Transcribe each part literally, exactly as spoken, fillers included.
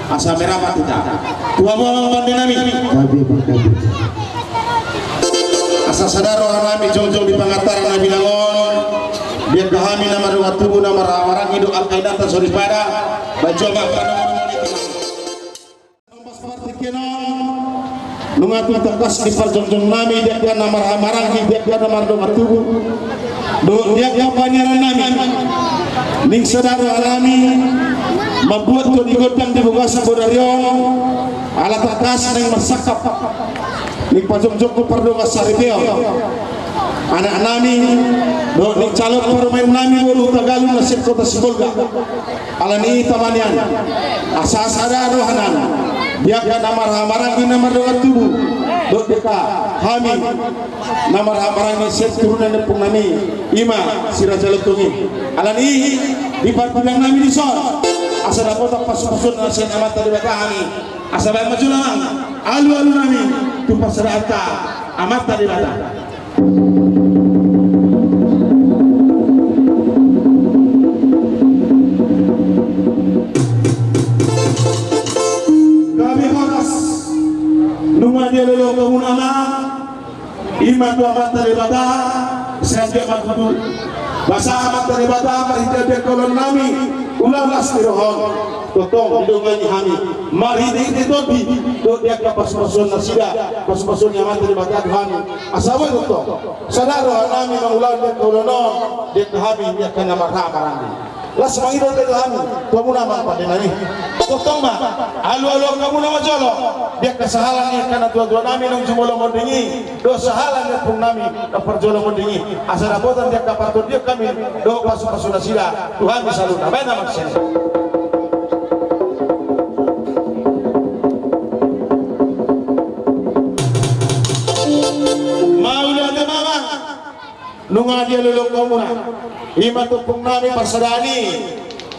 Asa merapat hita. Tu hamu amang pande nami. Asa sada roha nami jongjong di pangantaran na bilang on. Di angka hami na mardongan tubu, na marhahamaranggi dohot angka inanta soripada. Baen jo ma angka dongan. Nunga tung tangkas diparjongjong nami di angka na marhahamaranggi, di angka na mardongan tubu dohot di angka paniaran nami. Naeng sada roha nami mambuat toni gondang di bagasan bodari on, ala tangkas naeng marsangkap, naeng pajongjongkon pardongan saripeon anak nami dohot naeng calon parumaen nami boru Hutagalung na sian kota Sibolga. Alani i, amang pande nami, asa sada roha nami di angka na marhahamaranggi, na mardongan tubu dohot di angka hami na marhahamaranggi sian turunan ni ompung nami, i ma si Raja Lontong i. Alani i, diparpinang nami dison asa dapotan pasupasuon na sian Amanta Debata hami. Asa baen ma jolo amang alualu nami tu parsadaan ta Amanta Debata. Gabe horas. Nunga dialualuhon hamuna ma i ma tu Amanta Debata, sai anggiat ma tutu. Asa Amanta Debata marhite di angka ulaon nami, ulaon las ni roha on. Tongtong didongani hami marhitehite tondi dohot di angka pasupasuon nasida, pasupasuon ni Amanta Debata tu hami. Asa boi tongtong sada roha nami mangulahon di angka ulaon on, di angka hami, di angka na marhahamaranggi. Las mangido dope tu hami tu hamuna amang pande nami. Tongtong ma alualuhon hamuna ma jolo di angka sahala ni angka natuatua nami naung jumolo monding i, dohot sahala ni ompung nami na parjolo monding i, asa dapotan di angka partondion hami dohot pasupasu nasida tu hami saluhutna. Baen amang sian i. Mauliate ma amang. Nunga dialualuhon hamuna i ma tu ompung nami parsadaan i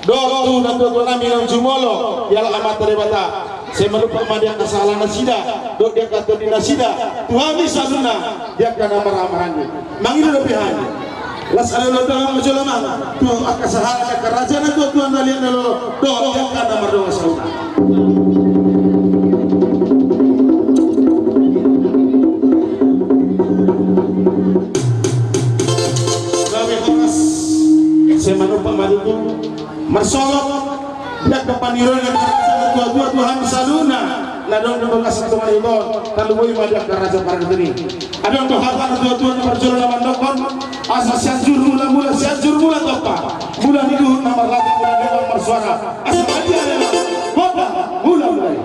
dohot tu natuatua nami naung jumolo, dialap Amanta Debata sai manumpak ma di angka sahala nasida dohot di angka tondi nasida tu hami saluhutna di angka na marhahamaranggi. Mangido dope hami. Las alualuhon damang ma jolo amang tu angka sahala ni angka raja natuatua na liat na lolo dohot di angka na mardongan sahuta. Gabe horas. Sai manumpak ma tutu marsolot di angka pangidoan ni angka raja natuatua tu hami saluhutna na adong di bagasan tonga ni huta on, tarlumobi ma di angka raja paradaton i. Adong do hata natuatua na parjolo na mandokkon, asa Sianjur Mula, mula Sianjur Mula Tompa, mula ni luhut na marlaga, mula ni amang marsuara, asa badia ni amang Mula Mula i.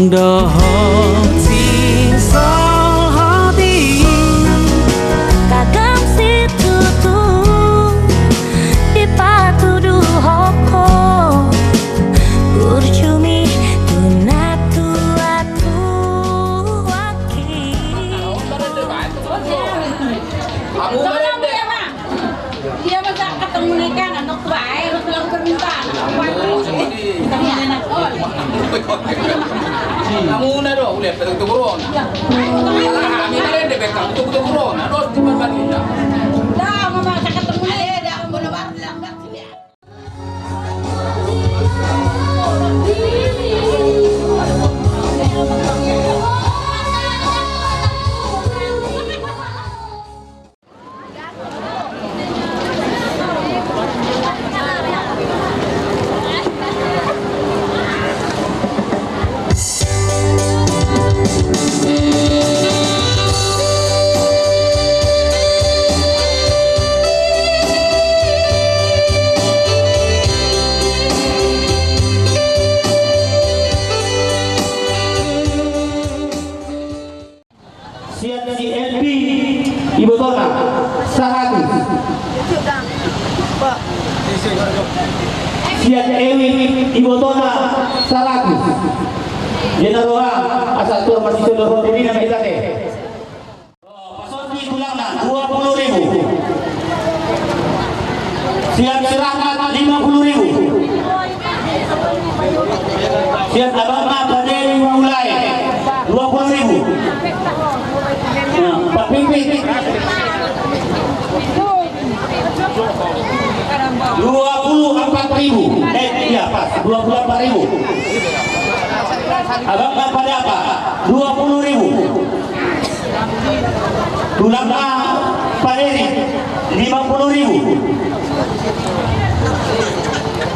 Dohot singkop hot i, tagan situtu dipatuduhon ho, burju mi tu na tuatua i. Dia masa ketemu ikan, anak bae, lu bilang permintaan. Namuna do, udah, betul-betul corona. Kami ada di bekal, betul-betul corona, dos di Barbarita. Dah, mama, ketemu. Ada, ada, bola baru, lambat sini. Sian si Elvi ibotona, saratus. Sian Ewi ibotona, saratus. Dia na roha, asa tulang masih sodor roti ni nama kita deh. Pasonti tulangna, dua puluh ribu. Sian si Rahmat, lima puluh ribu. Sian abangna Paderi Maulae, dua puluh ribu. Nah, Pak Pimpin, dua puluh empat ribu. Eh, iya, pas, dua puluh empat ribu. Abangna Padapa, dua puluh ribu. Tulangna Paderi, lima puluh ribu.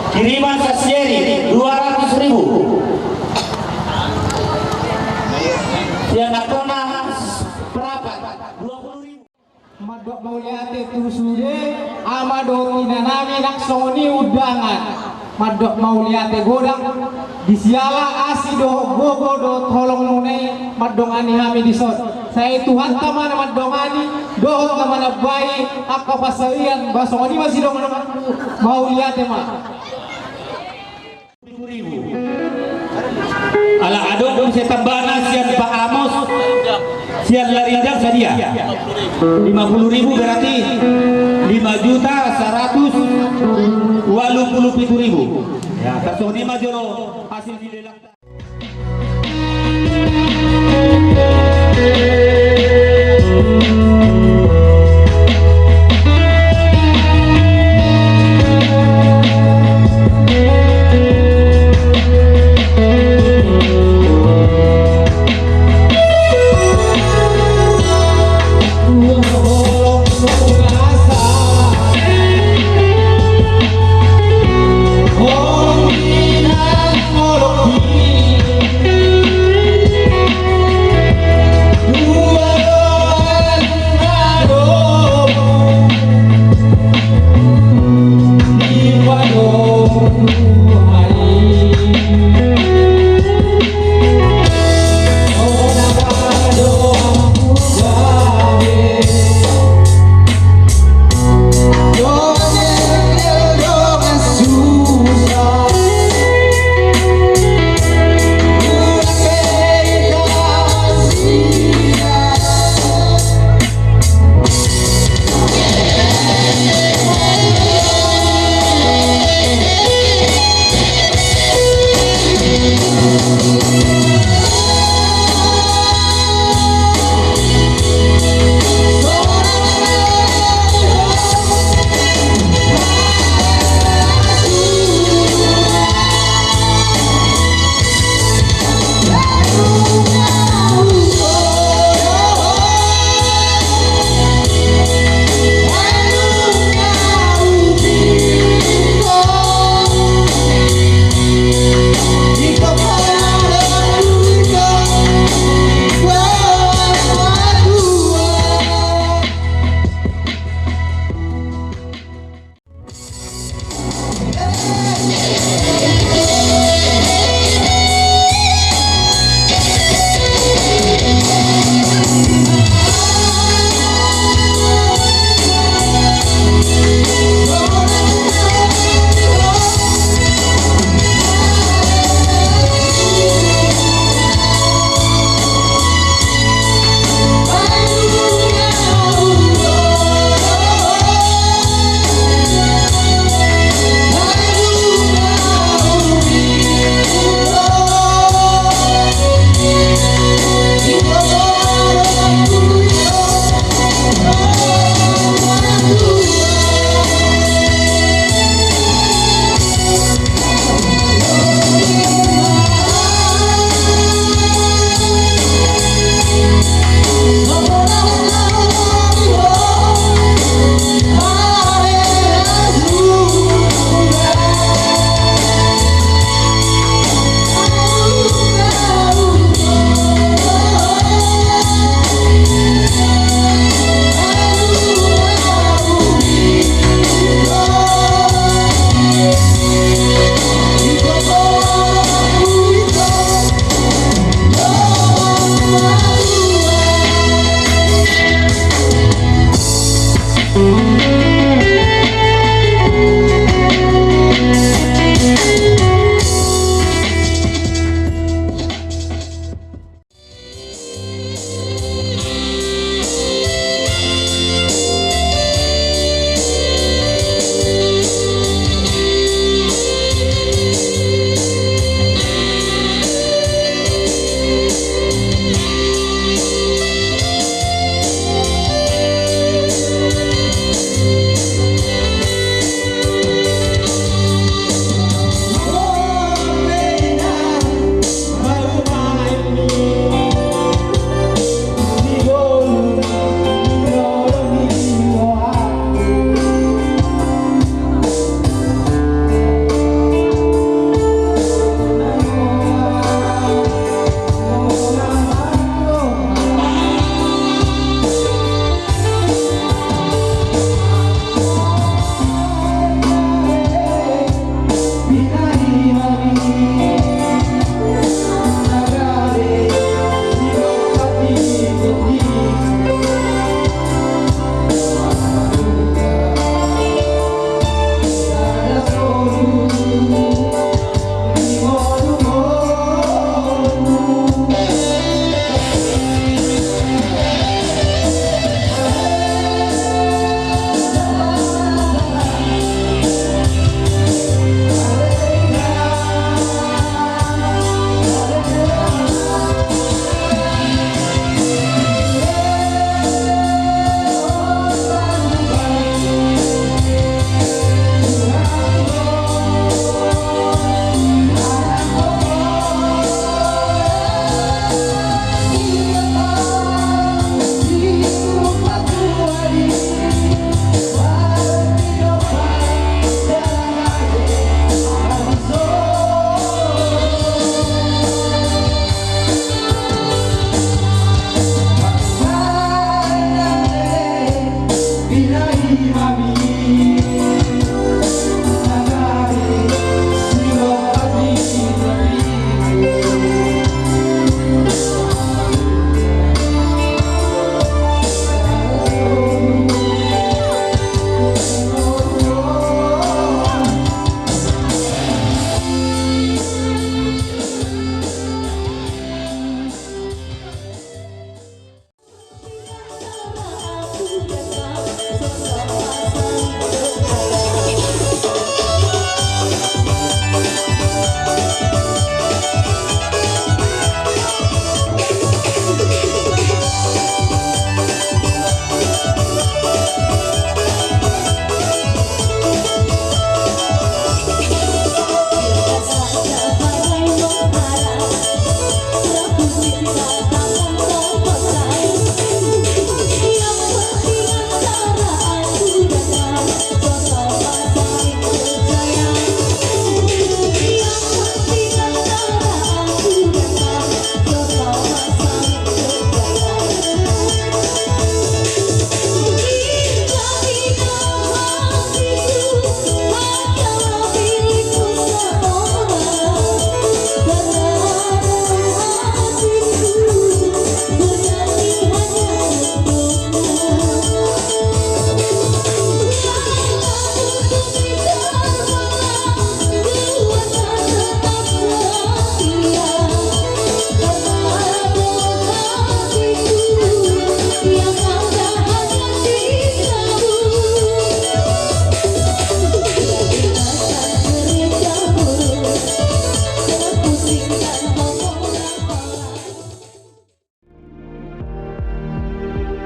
Kiriman Sasieri, dua ratus ribu. Sian anakna Prapat, dua puluh ribu. Mandok mauliate tu sude ama dohot inanami nang songon i undangan. Mandok mauliate godang di siala asi dohot gogo dohot holong muna i mandongani hami dison. Sai Tuhanta ma na mandongani dohot na manambai angka pansarian. Ba songon i ma sidongan, mauliate ma. Ala adong muse tambana sian Pak Amos, sian Larindang sadia. Lima puluh ribu berarti lima juta saratus ualu pulu pitu ribu. Ya, tarsongon i ma jolo hasil di lelang.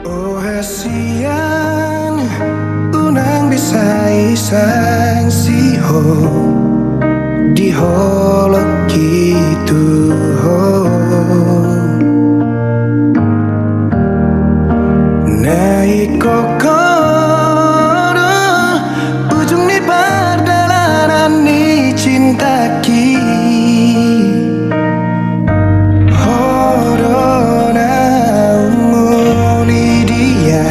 O hasian, unang be sai sangsi ho di holongki tu ho. Na ingkon ho do ujung ni pardalanan ni cintaki. Ho do na umuli dia,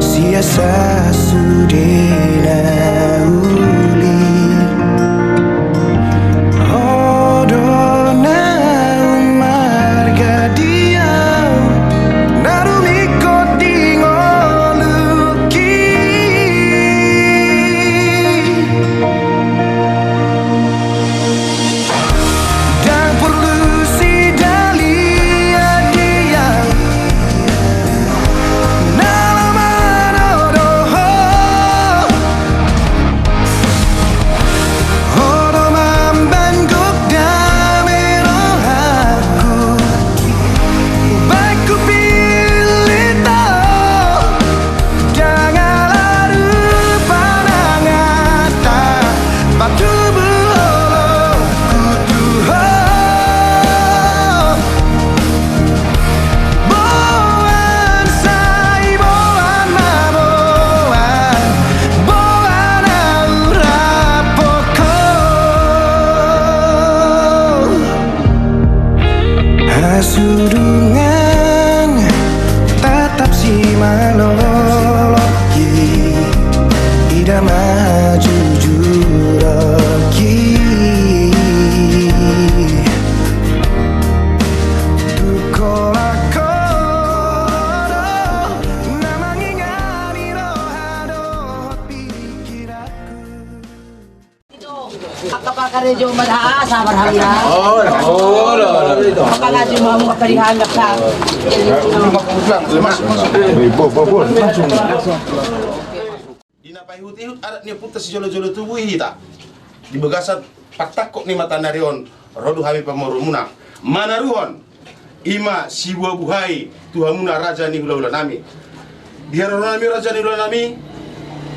sian sasude na uli. Ho do na umarga dia, na rumingkot di ngolungki. Ndang porlu sidalian dia, na laho manodo ho. Ho do mambangkok dame rohangku, baen hupillit ho. Ndang ala rupa na hata patubu holongku tu ho. Boan sai boan ma boan, boan au rap ho. Hasudungan tatap simalolohi, ida ma jujur ho. Tung holan ho do na mangingani roha dohot pikiranku. Angka pakarejo ma da, sabar hamu da. Olo, olo, olo. Apalagi mau angka parihan da sa. Bo, bo, bo. Langsung. Di na paihutihut adat ni ompunta sijolojolo tubu i hita, di bagasan partangkok ni mataniari on, ro do hami pamoruonmuna manaruhon i ma sibuhabuhai tu hamuna raja ni hulahulanami. Di haroronami raja ni hulahulanami,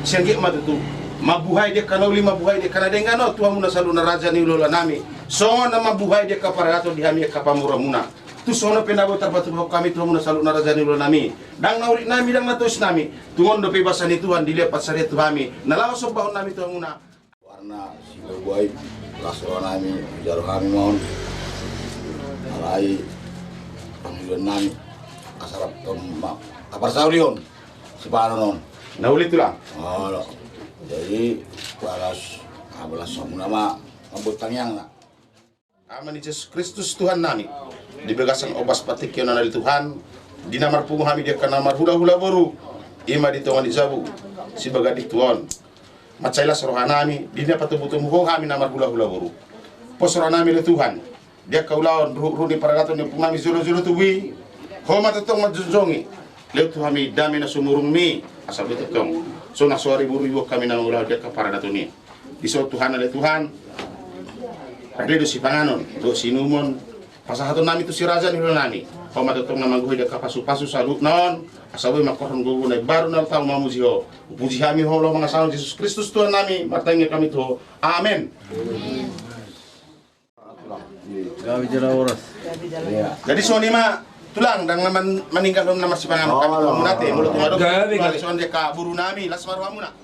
sian gek ma tutu mambuhai di angka na uli, mambuhai di angka na denggan on tu hamuna saluhutna raja ni hulahulanami. Songon na mambuhai di angka paradaton di hami angka pamoruonmuna. Tung songon on pe na boi tarpatupa hami tu hamuna saluhutna raja ni hulahulanami. Ndang na uritnami, ndang na toisnami, tung on dope basa ni Tuhan dilehon pansarian tu hami na laho sombahonnami tu hamuna. Warna sibuhabuhai, las rohanami, jalo hami ma on. Alai pangidoannami asa rap tong ma taparsaulihon sipanganon on. Na uli tulang. Olo. Jadi, balas, ah, balas hamuna ma, mambuat tangiangna. Ama ni Jesus Kristus Tuhan nami, di bagasan ombas partingkian on ale Tuhan, di na marpungu hami di angka na marhulahula boru, i ma di tonga ni jabu, Sibaga Diktu on. Mansai las roha nami, di na patomutomu Ho hami na marhulahula boru. Pos roha nami ale Tuhan, di angka ulaon ruhutruhut ni paradaton ni ompungnami jolojolo tubu i, Ho ma tongtong manjongjongi. Lehon tu hami dame na sumurung-Mi, asa boi tongtong sonang so ari boru iboan hami na mangulahon di angka paradaton i. Dison Tuhan ale Tuhan, rade do sipanganon dohot siinumon pasahaton nami tu si raja ni hula nami. Ho ma tongtong na manggohi di angka pasupasu saluhutna on, asa boi mangkorhon gogo na imbaru na tau mamuji Ho. Hupuji hami Ho laho mangasahon Jesus Kristus Tuhan nami, martangiang hami tu Ho. Amen. Gabe jala horas. Jadi songon i ma tulang, ndang na man-, maninggalhon na marsipanganon hami tu hamuna ate, molo tung adong. Gabe, gabe. Songon di angka boru nami, las ma rohamuna.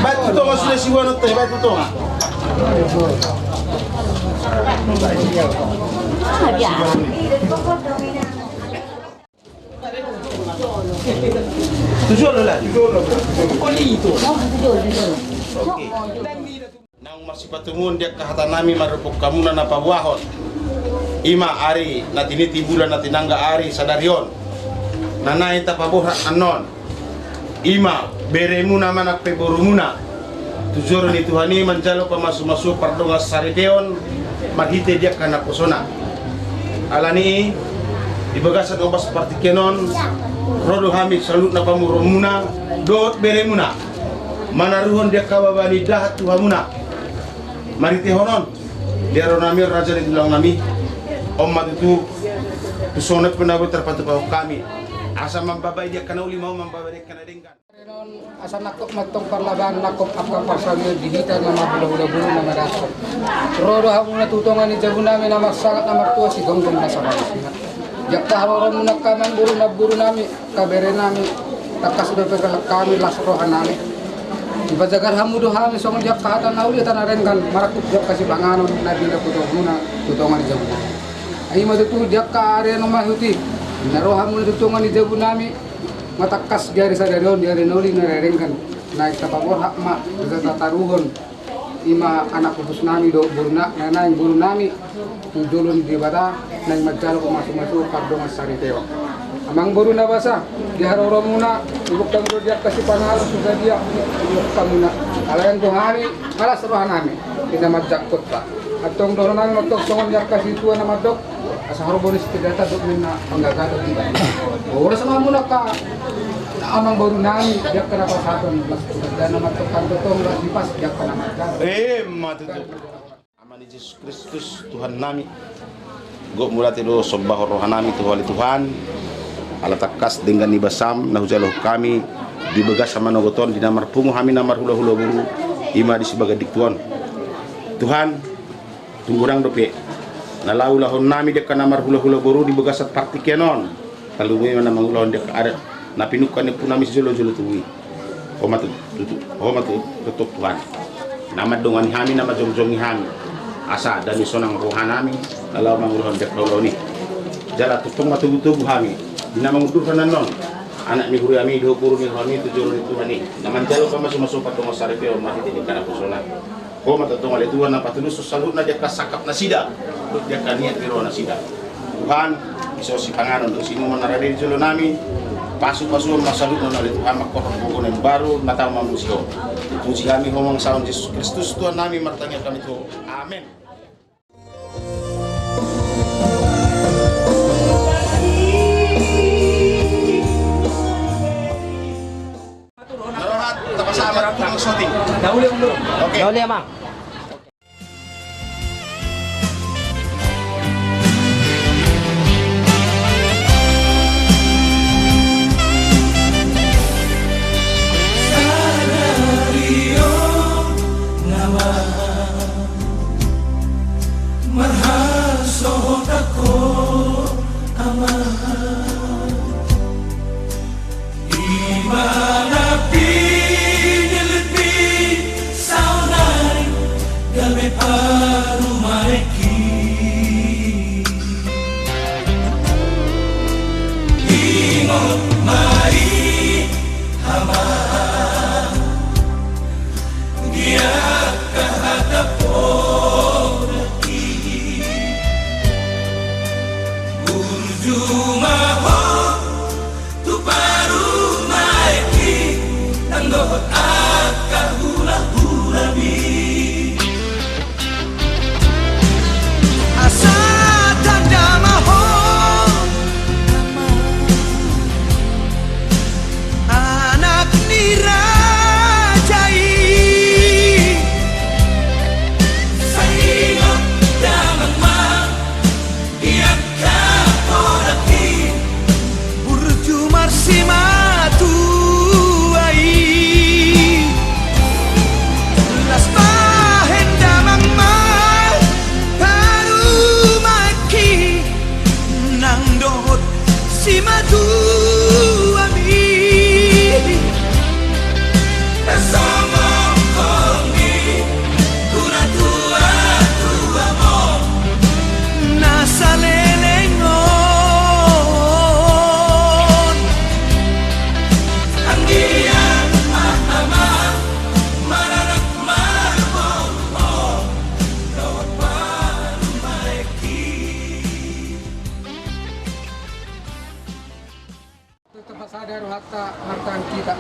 Baen tu tonga sude si Wanut, baen tu tonga. Tujuh lo lah. Oke. Naung marsipatungun di angka hata nami mandok hamuna na paboahon. I ma ari na tiniti bulan na tinangga ari sadari on. Na naeng tapaborhat annon. I ma beremuna manang pe borumuna. Tu joro ni Tuhan i manjalo pamasumasuon pardongansaripeon marhite di angka naposona. Alani i, di bagasan ombas partingkian on, ro do hami saluhutna pamoruonmuna dohot beremuna. Manaruhon di angka baba ni dahat tu hamuna. Marhitehon on, di ari nami on raja ni tulang nami, on ma tutu, tu songon on pe na boi tarpatupahon hami. Asa mambabai di angka na uli ma ho mambabai di angka na denggan. Asa nangkok ma antong parlabaan, nangkok angka parsaulian di hita na marhulahula boru na maraso. Ro do hamuna tu tonga ni jabu nami na marsangap na martua, sigonggom na sabalas. Di angka haroromuna angka amangboru, namboru nami, angka bere nami, tangkas dope hami las roha nami. Dipajagar hamu do hami songon di angka hata na uli, hata na denggan, marangkup di angka sipanganon na binahen Ho tu tonga ni jabu nami. Ai ma tutu di angka ari na maihut i, di na ro hamuna tu tonga ni jabu nami, ma tangkas di ari sadari on, di ari na uli na denggan, naeng tapaborhat ma, tataruhon. I ma anak pupus nami dohot boru na, na naeng boru nami tu jolo ni Debata naeng manjalo pamasumasuon pardongansaripeon. Amangboru na basa, di haroromuna, iboan hamu do di angka sipanganon so sadia, iboan hamuna. Alai anggo hami, malas roha nami di na manjangkon ta. Antong dohonon nami ma antong songon di angka situa na mandok, asa horbo ni sitedata dohot ninna panggagaton di bata. Horas ma hamuna angka amangboru nami, di angka na pasahaton, las tu bata na mantong, tong las di pas di angka na manjalo. Emma tutu. Ama ni Jesus Kristus Tuhan nami. Gok mauliate do sombahon roha nami tu Ho ale Tuhan. Ala tangkas denggan ni basaM na hujalo hami di bagasan manogot on di na marpungu hami na marhulahula boru, i ma di Sibaga Diktu on. Tuhan, tung godang dope na laho ulahon nami di angka na marhulahula boru di bagasan partingkian on. Tarlumobi ma na mangulahon di angka adat na pinungka ni ompu nami sijolojolo tubu i. Ho ma tutu, tutu, Ho ma tutu, tutu Tuhan. Na mandongani hami, na manjongjongi hami. Asa dame sonang roha nami na laho mangulahon di angka ulaon i. Jala tongtong ma togutogu hami di na mangundurhon annon anak ni huriaMi dohot boru ni rohaMi tu jolo ni Tuhan i, na manjalo pamasumasuon pardongansaripeon marhite di angka naposona. Ho ma tongtong ale Tuhan na patulushon saluhutna di angka sangkap nasida dohot di angka niat ni roha nasida. Tuhan, dison sipanganon dohot siinumon na rade di jolo nami, pasupasuon ma saluhutna on ale Tuhan, mangkorhon gogo na imbaru na tau mamuji Ho. Puji hami Ho mangasahon Jesus Kristus Tuhan nami, martangiang hami tu Ho. Amen. Na rohat, tapasahat ma tu tukang syuting. Oke. Na uli, Amang. Parumaenki. Ingot ma i amang, di angka hata podahki. Burju ma ho tu parumaenki, nang dohot angka hulahulami. Asa tanda ma ho, anak ni raja i. Sai ingot damang ma, di angka podahki. Burju marsimatua i. Las bahen damang ma parumaenki, nang dohot simatuami. Tarsongon holong ni tu natuatuam on, na saleleng on. Anggiat ma amang maranak marboru on dohot parumaenki. Tapasada rohanta martangiang hita.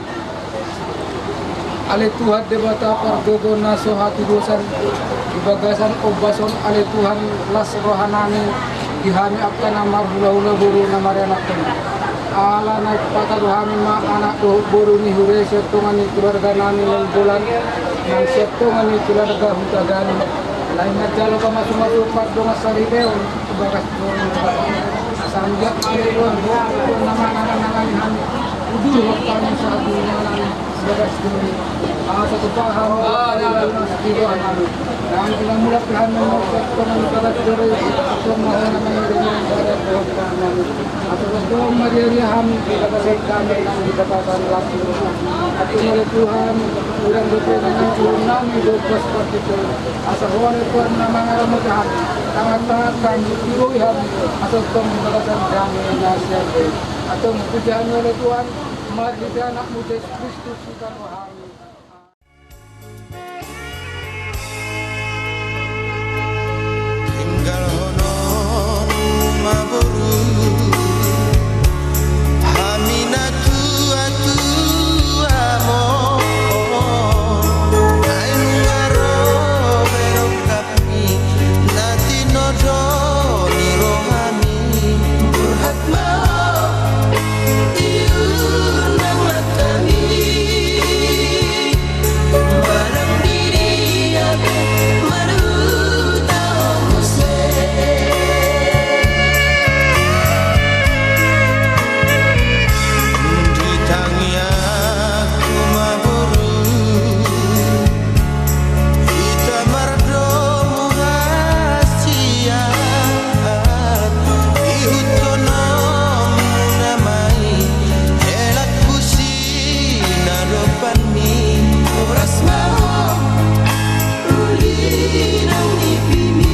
Ale Tuhan Debata pargogo na so hatigosan, di bagasan ombas on ale Tuhan las rohanami di hami angka na marhulahula boru na marianakhon. Ala naeng patadu hami ma anak dohot boru ni huria sian tonga ni keluarganami Nainggolan, nang sian tonga ni keluarga Hutagalung. Laos manjalo pamasumasu pardongansaripeon tu bagas joro ni Debata. Asa anggiat ale Tuhan, ho Tuhan na mananangani hami, udurhon hami sahat tu inganan bagas joro i. Asa tupa hami, asa tupa hami. Nang ina mulak hami, mulak hami bagas joro i, asa ma ho na mangiringi hami, dohot hami. Asa tupa mariaria hami, di bagasan hami, nang di bagasan las ni roha. Asa ale Tuhan, hurang dope na nang nami dohot pas partikel. Asa ho ale Tuhan na mangaramoti hami, tangan-tangan hami, tiroi hami, asa tong di bagasan dame na sian i. Antong puji hami ale Tuhan, marhite Anakmu Jesus Kristus huhut hami. Tinggalhononmu ma boru, hami na tuatuam on, ai nunga ro be rongkap na tinodo ni rohami. Borhat ma ho, iunang ma hami, barang di dia pe marhata muse. Di tangiangku ma boru, hita mardomu hasian, ihuthononmuna ma i helat sinadopanmi. Horas ma ho, uli nang nipimi.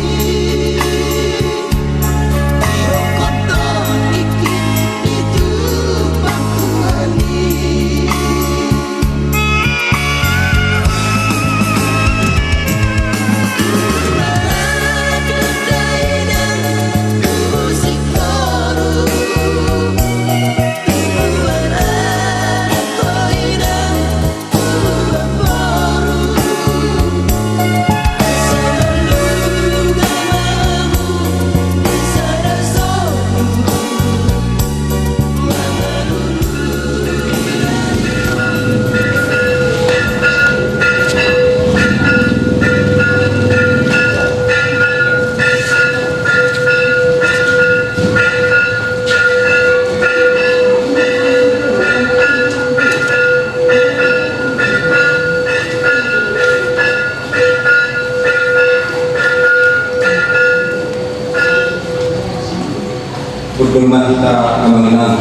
Berdoa kita, amang inang.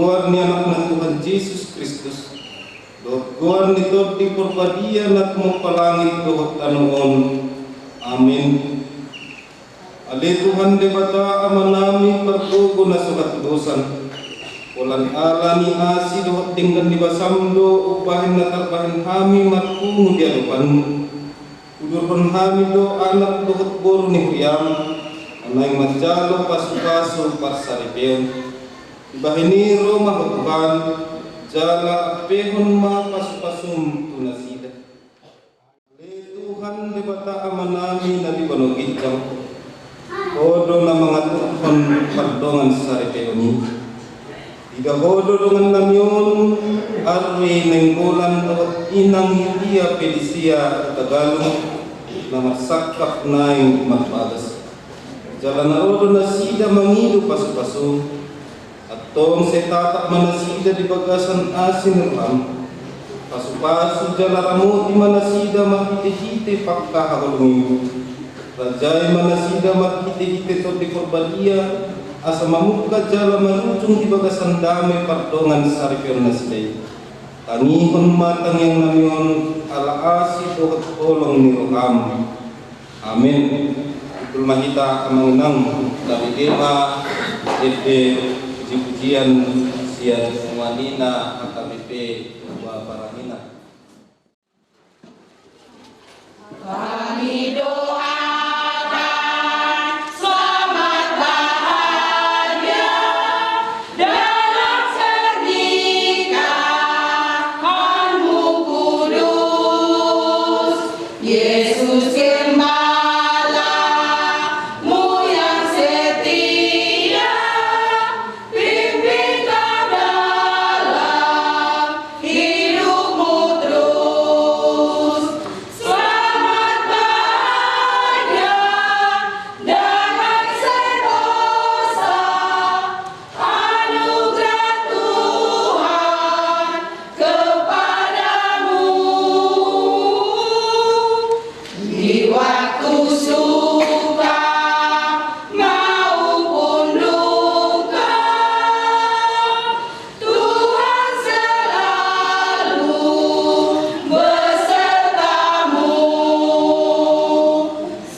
Goar ni Anakna Tuhan Jesus Kristus, dohot goar ni Tondi Parbadia na tumompa langit dohot tano on. Amen. Ale Tuhan Debata Amanami pargogo na so hatudosan, holan ala ni asi dohot denggan ni basaM do umbahen na tarbahen hami marpungu di adopanMu. Udurhon hami do anak dohot boru ni huriaM, na naeng manjalo pasupasu parsaripeon. Dibahen i ro ma Ho Tuhan, jala ampehon ma pasupasuM tu nasida. Ale Tuhan Debata Amanami na di banua ginjang, Ho do na mangaturhon pardongan saripeon i. Ida Ho do dongannami on, ari Nainggolan dohot inang Yulia Felicia Hutagalung, na marsangkap naeng marbagas. Jala na ro do nasida mangido pasupasuM. Antong sai tatap ma nasida di bagasan asi ni rohaM. Pasupasu jala ramoti ma nasida marhitehite pangkahaholongiM. Rajai ma nasida marhitehite Tondi Parbadia, asa mamungka jala marujung di bagasan dame pardongan saripeon nasida i. Tangihon ma tangiangnami on ala asi dohot holong ni rohaM. Amen. Pulpul ma hita amang inang, tarida ma ende pujipujian sian nuanina H K B P Baparangina. Kami doakan selamat bahagia dalam pernikahanmu kudus. Yesus Gembalamu yang setia, pimpin Kau dalam hidupmu terus. Selamat bahagia damai sentosa, anugerah Tuhan kepadamu. Di waktu suka maupun duka, Tuhan selalu besertamu.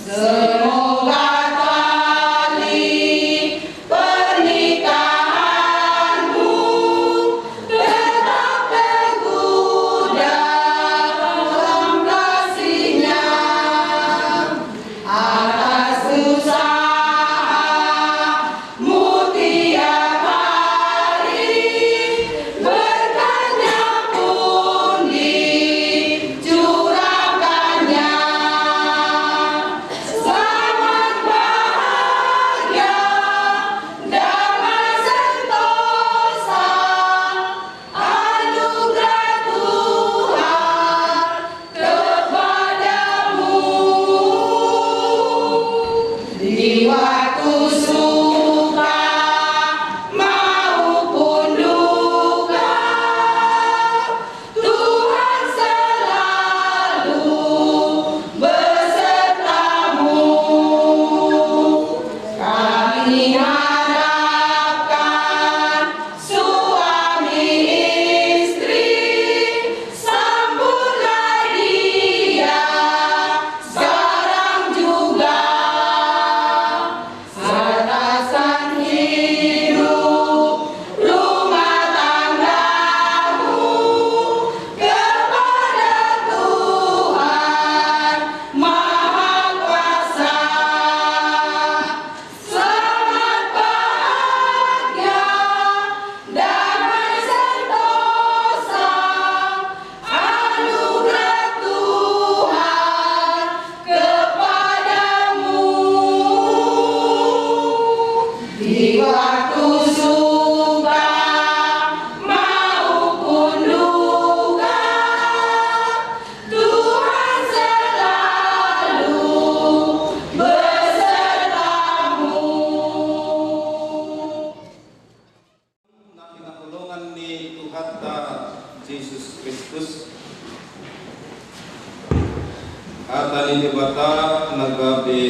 Semoga tali pernikahanmu tetap teguh dalam kasih-Nya. Atas usahamu tiap hari, berkat-Nya pun dicurahkan-Nya. Selamat bahagia, damai sentosa, anugerah Tuhan kepadamu. Di waktu suka maupun duka, Tuhan selalu besertamu. Kami harapkan suami istri sambutlah Dia sekarang juga. Serahkan hidup rumah tanggamu kepada Tuhan Maha Kuasa. Selamat bahagia, damai sentosa, anugerah Tuhan kepadamu. Di waktu suka maupun duka, Tuhan selalu besertamu. Na hinaholongan ni Tuhanta Jesus Kristus, hata ni Debata na gabe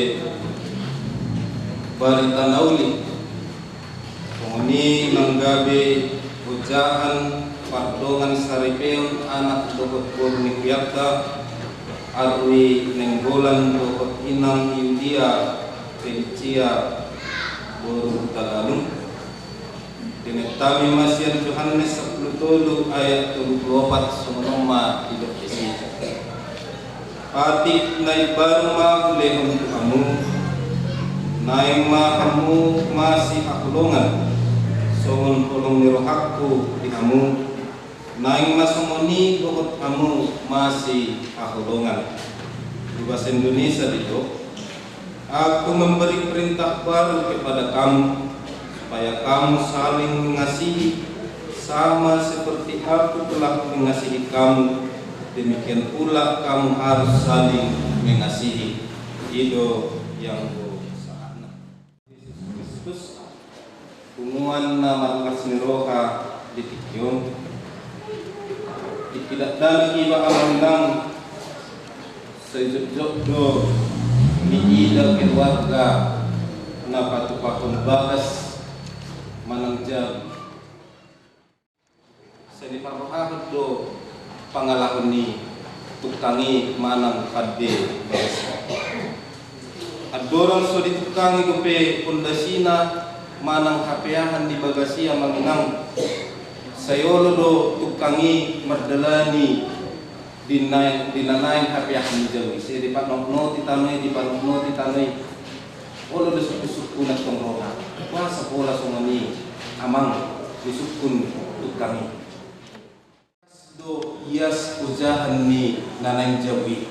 barita na uli, songon i na gabe Jahan pardongan saripeon anak dohot boru ni gurita, Arwi Nainggolan dohot inang Yulia Felicia boru Tagalung. Dinettami ma sian Johannes sampulu tolu ayat tolu pulu opat, songon on ma didok disi. Patik na imbaru ma hulehon tu hamu, naeng ma hamu masihaholongan, songon holong ni rohangku di hamu, naeng ma songon i dohot hamu masihaholongan. Di bahasa Indonesia didok, Aku memberi perintah baru kepada kamu, supaya kamu saling mengasihi, sama seperti Aku telah mengasihi kamu, demikian pula kamu harus saling mengasihi. I do yang sahatna. Yesus Kristus, punguan na marlas ni roha di tingki on. Di tingki dakdanak iba, amang inang, sai jotjot do diida keluarga na patupahon bagas manang jabu. Sai diparrohahon do pangalaho ni tungkang i manang pande bagas i. Andorang so ditungkangi dope pondasina manang hapeahan ni bagas i, amang inang, sai olo do tungkang i mardalani di na naeng, di na naeng hapeahan ni jabu i. Sai dipanotnoti tano i, dipanotnoti tano i. Olo do sungkunsungkun antong roha. Boasa pola songon i, amang, disungkun tungkang i? Pas do ias ojahan ni na naeng jabu i.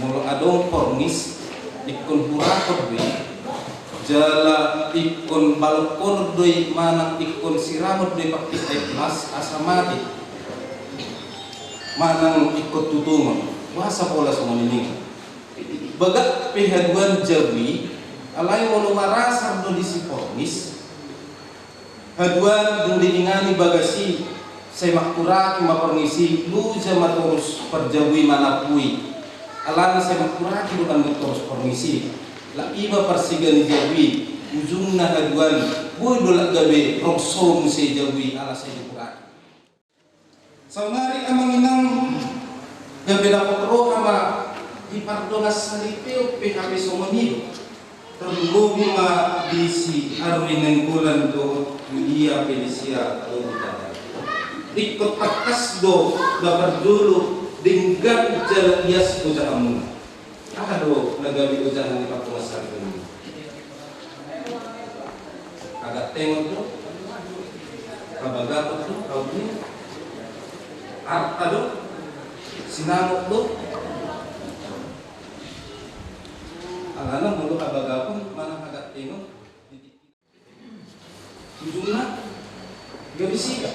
Molo adong porngis, ingkon hurahon do i. Jala ingkon balokkonon do i manang ingkon siramon do i pakai aek las asa mate. Manang ingkon tutungon. Boasa pola songon i ninna? Bagak pe haduan jabu i, alai molo marasar do disi porngis, haduan dung diingani bagas i, sai mangkuraki ma porngis i, loja ma torus parjabu i manapui. Alana sai mangkuraki do andung torus porngis i. Lak i ma parsiga ni jabu i, ujungna haduan, boi do lak gabe rongso muse jabu i, ala sai dikuraki. Saonari, amang inang, gabe dapot roha ma di pardongan saripeon pe hape songon i do. Tarlumobi ma di si Arwi Nainggolan dohot Yulia Felicia boru Tagalung. Ingkon tangkas do na parjolo denggan jala ias ojahanmuna. Aha do na gabe ojahan ni pardongan saripeon i? Hagantengon do, habagapon do, haum ni arta do, sinamot do. Alana molo habagapon manang hagantengon, ujungna gabe sida.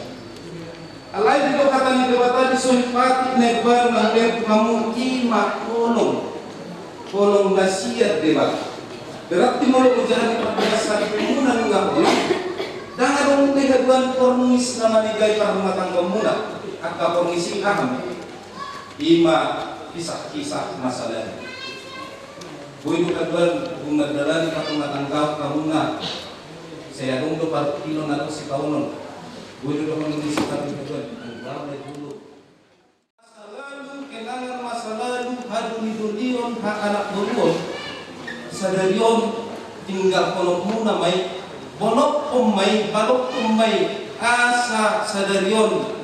Alai didok hata ni Debata, dison patik na imbaru na hulehon tu hamu, i ma holong. Holong na sian Debata. Berarti molo ojahan ni pardongan saripeonmuna nunga holong, ndang adong be haduan porngis na manegai parrumatanggaonmuna. Angka porngis i aha ma? I ma kisah-kisah masa lalu. Boi do haduan dung mardalani parrumatanggaon hamuna, sai adong do parungkilon, adong sitaonon. Boi do dohonon ni si haduan, haduan na jolo. Masa lalu, kenangan masa lalu, hadoli-dolion, haanakboruon. Sadari on tinggalhononmuna ma i, bonophon ma i, balokon ma i, asa sadari on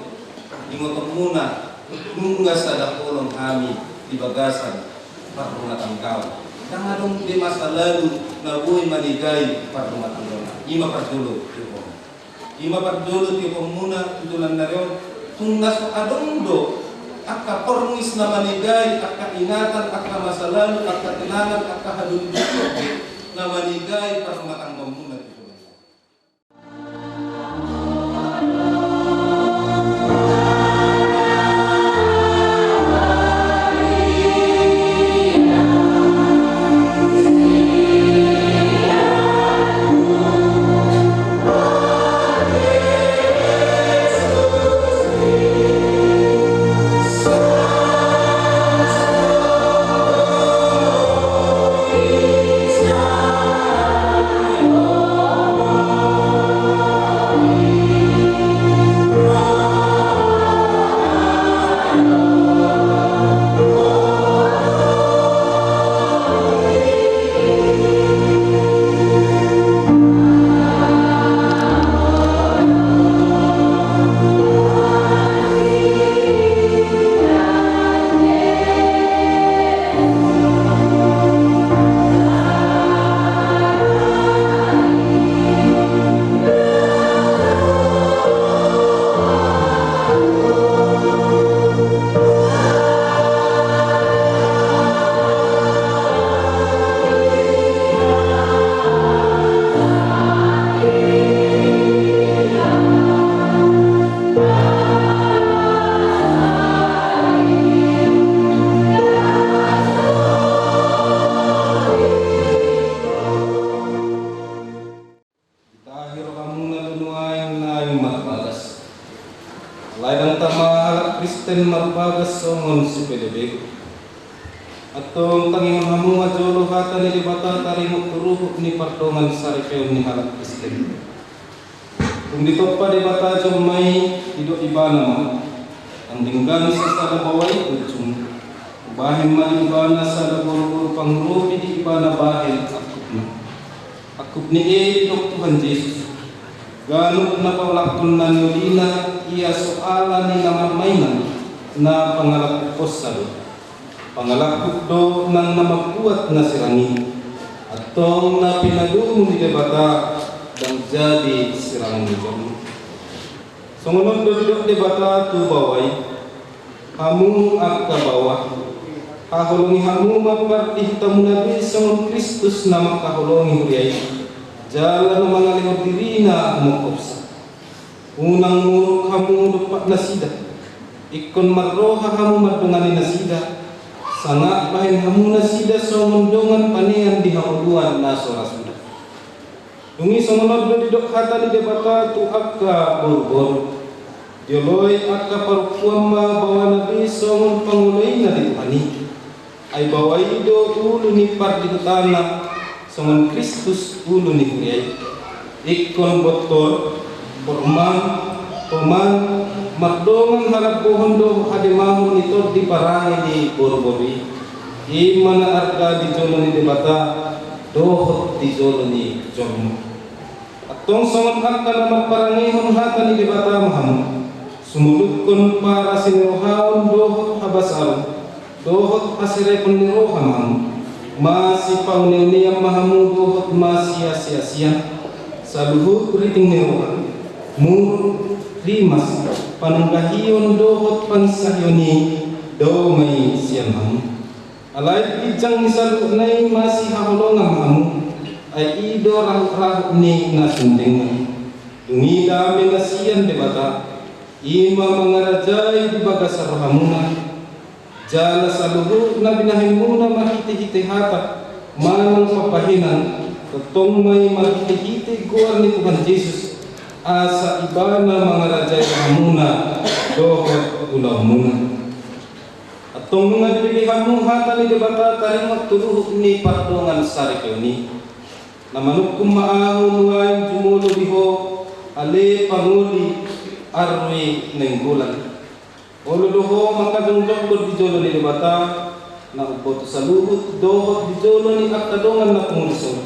ingotonmuna nunga sada holong hami di bagasan parrumatanggaon. Ndang adong be masa lalu na boi manegai parrumatanggaon. I ma parjolo tiopon. I ma parjolo tioponmuna tu joloan ni ari on. Tung na so adong do angka porngis na manegai angka ingatan, angka masa lalu, angka kenangan, angka hadoli-dolion na manegai parrumatanggaonmuna tu joloan ni ari on. Alai ndang tama halak Kristen marbagas songon sipelebegu. Antong tangihon hamu ma jolo hata ni Debata taringot tu ruhut ni pardongan saripeon ni halak Kristen. Dung ditompa Debata jolma i, didok Ibana ma, ndang denggan sasada baoa i ujung. Hubahen ma di Ibana sada boruboru pangurupi di Ibana bahen angkupna. Angkup ni i didok Tuhan Jesus. Ganup na paulakkon na niulina, ia so ala ni na marmainan, na pangalangkuponsa do. Pangalangkup do nang na mambuat na sirang i. Antong na pinadomu ni Debata, ndang jadi sirang ni jolma. Songon on do didok Debata tu baoa i. Hamu angka baoa, haholongi hamu ma pardihitamuna be songon Kristus na mangkaholongi huria i, jala na mangalehon dirina mongkopsa. Unang muruk hamu dompak nasida, ingkon marroha hamu mandongani nasida, sangap bahen hamu nasida songon dongan panean di hangoluan na so ra suda. Dung i songon on do didok hata ni Debata tu angka boruboru. Dioloi angka parompuan ma baoana be songon pangoloina di Tuhan i. Ai baoa i do ulu ni pardihutana, songon Kristus ulu ni huria i. Ingkon bontor, porman, toman, mardongan halambohon dohot hademahon ni tondi parange ni boruboru i. I ma na arga di jolo ni Debata dohot di jolo ni jolma. Antong songon angka na marparangehon hata ni Debata ma hamu, sumolukkon parasirohaon dohot habasaon, dohot hasirepon ni roha ma hamu, masipauneunean ma hamu dohot masiasiasian, saluhut riting ni roha, muruk, rimas, panunggahion dohot panginsahion i, dao ma i sian hamu. Alai ginjang ni saluhutna i masihaholongan ma hamu, ai i do rahutrahut ni na sundeng. Dung i dame na sian Debata, i ma mangarajai di bagasan rohamuna, jala saluhut na binahenmuna marhitehite hata manang pambahenan, tongtong ma i marhitehite goar ni Tuhan Jesus, asa Ibana mangarajai rohamuna dohot ulaonmuna. Antong nunga dibege hamu hata ni Debata taringot tu ruhut ni pardongan saripeon i. Na manungkun ma ahu nuaeng jumolo di ho, ale pangoli arrui nainggolan. Olo do ho mangkajongjongkon di jolo ni Debata, na umboto saluhut dohot di jolo ni angka dongan na pungu dison.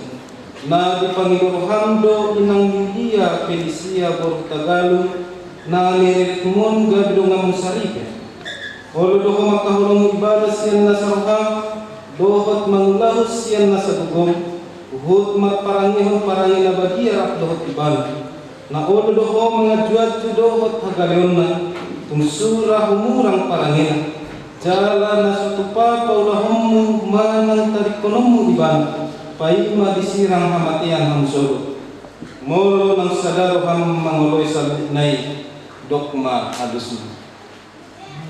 Na dipangido roham do inang Yulia Pelisia boru Hutagalung, na nireretmon gabe donganmu saripe. Olo do ho mangkaholongi ibana sian nasa roham, dohot mangulahon sian nasa gogom, huhut marparangehon parange na badia rap dohot ibana. Na olo do ho manganjuanju dohot hagaleonna, tung sura humurang parangena. Jala na so tupa paulahonmu manang tadingkononmu ibana, paima disirang hamatean hamu sogot. Molo nang sada roham mangoloi saluhutna i, dok ma alusmu.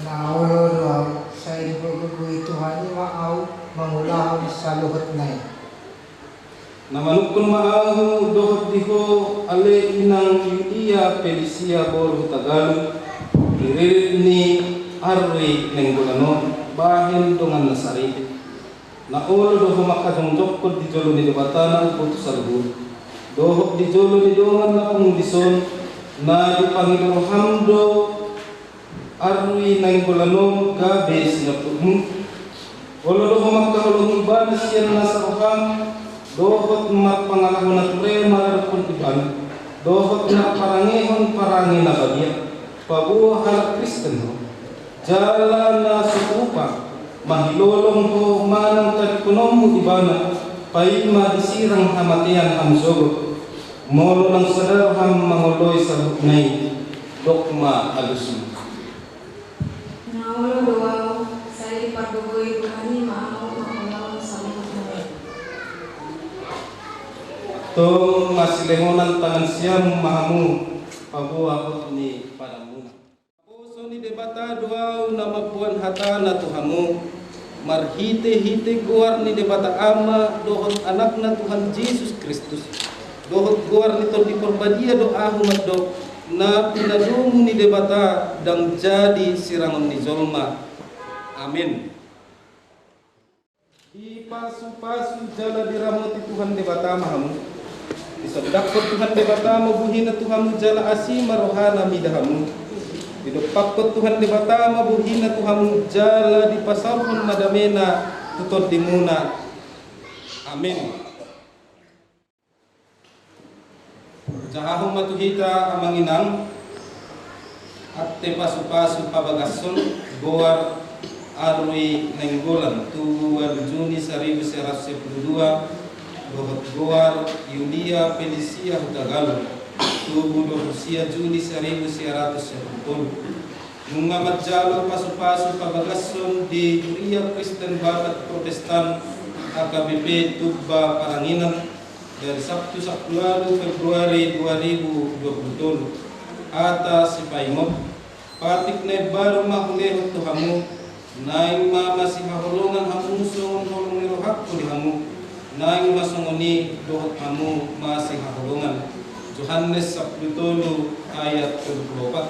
Na olo do ahu, sai digogoi Tuhan i ma ahu mangulahon saluhutna i. Na manungkun ma ahu dohot di ho, ale inang Yulia Pelisia boru Hutagalung, di ririt ni arrui nainggolan on, bahen dongan na saripe. Na olo do ho mangkajongjongkon di jolo ni Debata na umboto saluhut, dohot di jolo ni dongan na pungu dison, na dipangido roham do arrui nainggolan on gabe sinondukmu. Olo do ho mangkaholongi ibana sian nasa roham, dohot marpangalaho na ture maradophon ibana, dohot marparangehon parange na badia, paboa halak Kristen ho. Jala na so tupa, mahilolong ho manang tadingkononmu ibana, paima disirang hamatean hamu sogot. Molo nang sada roham mangoloi saluhutna i, dok ma alusmu. Na olo do ahu, sai dipardogoi Tuhan i ma ahu mangulahon saluhutna i. Antong masilehonan tangan siamun ma hamu, paboa hot ni padanmuna. Naposo ni Debata do ahu na mamboan hatana tu hamu, marhitehite goar ni Debata Ama dohot Anakna Tuhan Jesus Kristus, dohot goar ni Tondi Parbadia do ahu mandok, Na pinadomu ni Debata ndang jadi sirangon ni jolma. Amen. Dipasupasu jala diramoti Tuhan Debata ma hamu. Disondangkon Tuhan Debata ma bohina tu hamu jala asi ma rohana mida hamu. Didompakkon Tuhan Debata ma bohina tu hamu jala dipasaorhon ma damena tu tondimuna. Amen. Jahahon ma tu hita amang inang, ate pasupasu pabagashon goar Arwi Nainggolan, tubu ualu Juni saribu sia ratus sia pulu dua, dohot goar Yulia Felicia Hutagalung, tubu dua pulu sia Juni saribu sia ratus sia pulu tolu. Nunga manjalo pasupasu pabagashon di Huria Kristen Batak Protestan H K B P Tumba Paranginan, dari Sabtu sampulu ualu Februari dua ribu dua pulu tolu. Hata sipaingot, patik na imbaru ma hulehon tu hamu, naeng ma masihaholongan hamu songon holong ni rohangku di hamu, naeng ma songon i dohot hamu masihaholongan. Johannes sampulu tolu ayat tolu pulu opat.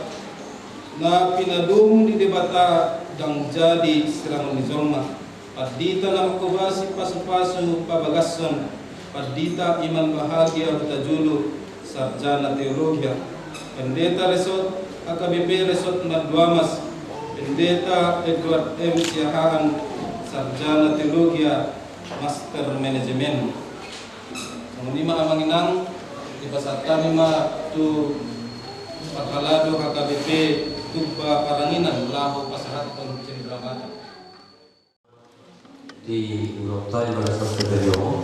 Na pinadomu ni Debata ndang jadi sirangon ni jolma. Pandita na mangkobasi pasupasu pabagashon, Pandita Iman Bahagia Hutajulu, sarjana teologia. Pendeta Resort H K B P Resort Manduamas, Pendeta Edward M Siahaan, sarjana teologia, master manajemen. Songon i ma amang inang, dipasahat hami ma tu parhalado H K B P Tumba Paranginan laho pasahathon cendramata. Di ulok tadi pada satu tadi om,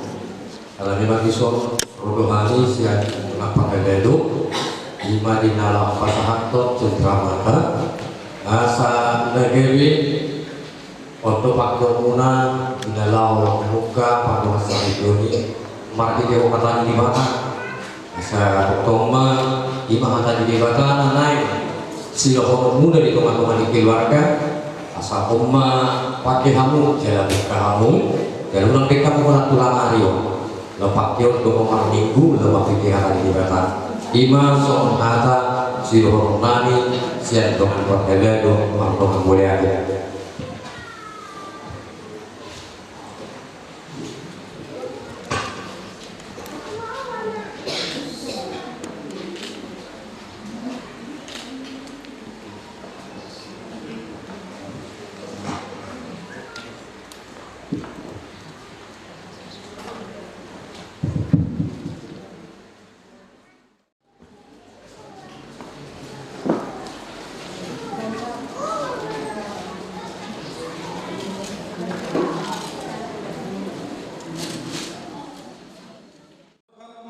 ala ni ma dison ro do hami sian na parhalado, i ma di na laho pasahathon cendramata, asa na gabe on do pangkeonmuna di na laho mamungka pardongan sahali on i, marhite hata ni Debata. Asa tongtong ma i ma hata ni Debata na naeng sidohononmuna di tongatonga ni keluarga, asa on ma pake hamu jala mungka hamu, jala unang dengke hamu hona tulang ari on. Laho pangkeon do ho marminggu laho marhite hata ni Debata. I ma songon hata sidohononnami sian dongan parhalado mardongan mauliate.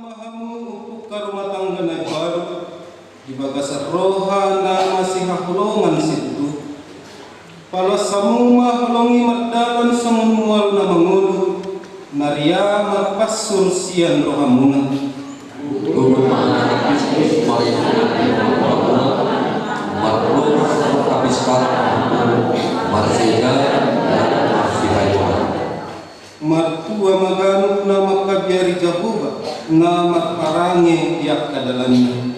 Hamu umpuk rumah tangga na imbaru, di bagasan roha na masihaholongan situtu. Paloas hamu ma holong i mardalan songon mual na mangolu, na ria marpansur sian rohamuna. Tutu ma na bisnis maringan di rohamuna, marloas marhabisan, marsijalan dan marsihayoan. Martua ma ganup na mangkabiari Jahowa, na marparange di angka dalanna.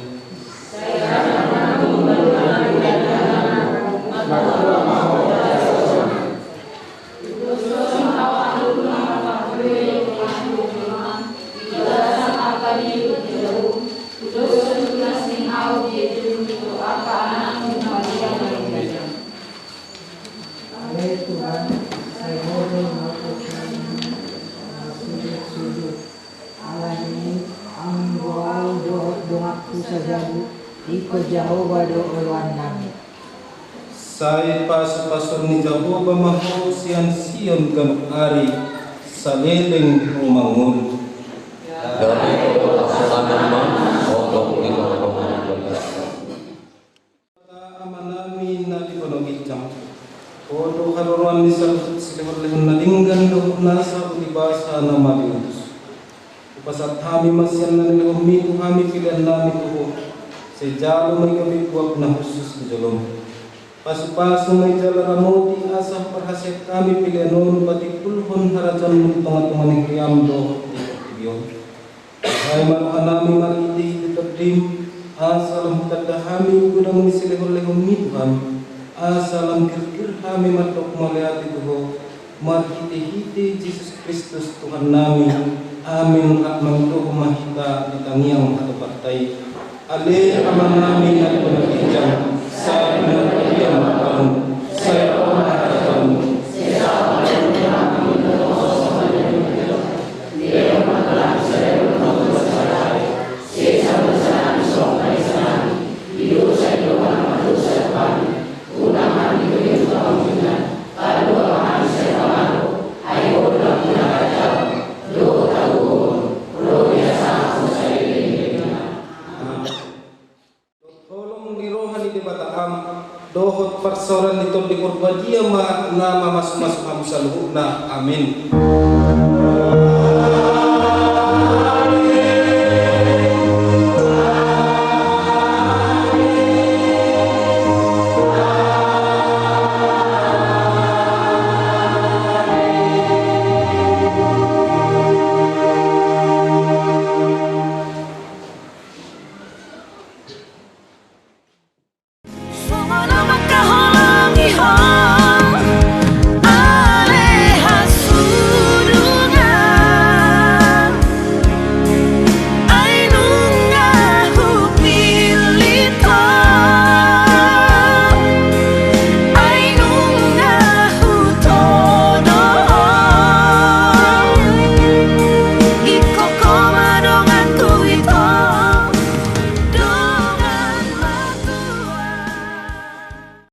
Ale Tuhan, sai Ho do na marsujud-sujud. Alani i, anggo ahu dohot donganku sajabu, ingkon Jahowa do oloannami. Sai pasupasuon ni Jahowa ma ho sian Sion ganup ari, saleleng ho mangolu. Gabe do hasonangan ma, ondong di tongtong ni bagasna. Amanami na di banua ginjang, Ho do haroroan ni saluhut silehonlehon na denggan dohot nasa boti basa na mauliutus. Hupasahat hami ma sian na nilehonmi tu hami peleannami tu Ho, sai jalo ma i gabe buat na hushus di jolom. Pasupasu ma i jala ramoti asa huparhaseang hami pelean on patimbulhon harajaonmu di tongatonga ni huriam dohot di portibi on. Sai ma rohanami marhitehite Tondim, Asa lam hutanda hami guna mangihut silehon-lehon ni Tuhan, asa lam girgir hami mandok mauliate tu Ho, marhite-hite Jesus Kristus Tuhan nami. Amin. Rap mangido ma hita di tangiang hatopanta i. Ale Amanami na di banua ginjang, sai pinarbadia ma goarMu, sai ro ma harajaonMu. Holong ni roha ni Debata Ama, dohot parsaoran ni Tondi Porbadia ma na mamasu-masu hamu saluhutna. Amin.